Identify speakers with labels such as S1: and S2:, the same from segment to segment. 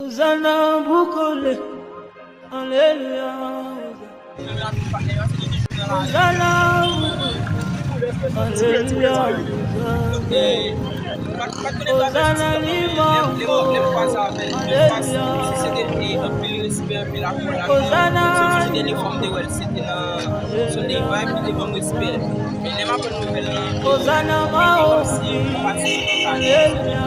S1: Hosanna Bukole, Alléluia. Hosanna, Alléluia. Hosanna Limango, Alléluia. Hosanna. Hosanna Maosi, Alléluia.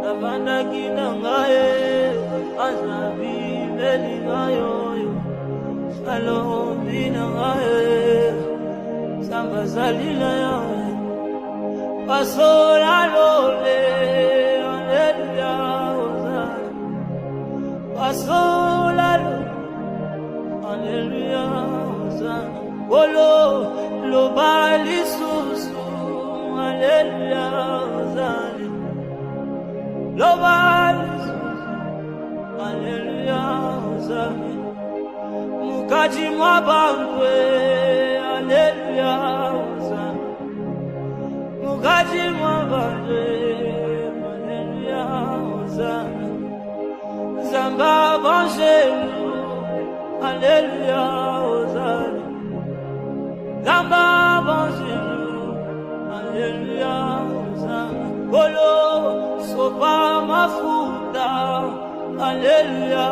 S1: Navandaki na ngai azabi meli ngai oyo alobi na ngai samba azali na yo pasola lole aleluya ozana pasola lole aleluya ozana olo loba lisusu aleluya ozana loba lisusu aleluya ozana mukaji mwa bangwe aleluya ozana mukaji mwa bangwe aleluya ozana zamba banjelu aleluya ozana zamba banjelu aleluya ozana olo sopa mafuta aleluya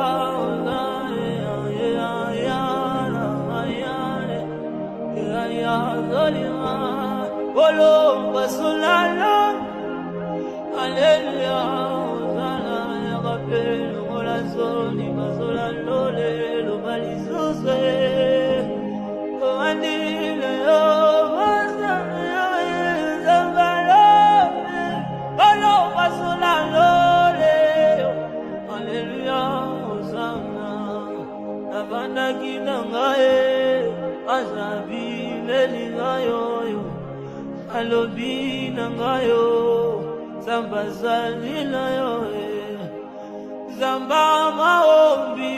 S1: olo basolala aleluya ozana yakapelo ngola zoni basola lole lobalisuze omandile yo olo basola lole aleluya ozana navandaki na ngai azabi meli ngai oyo alobi na ngai yo zamba azali na yo zamba maombi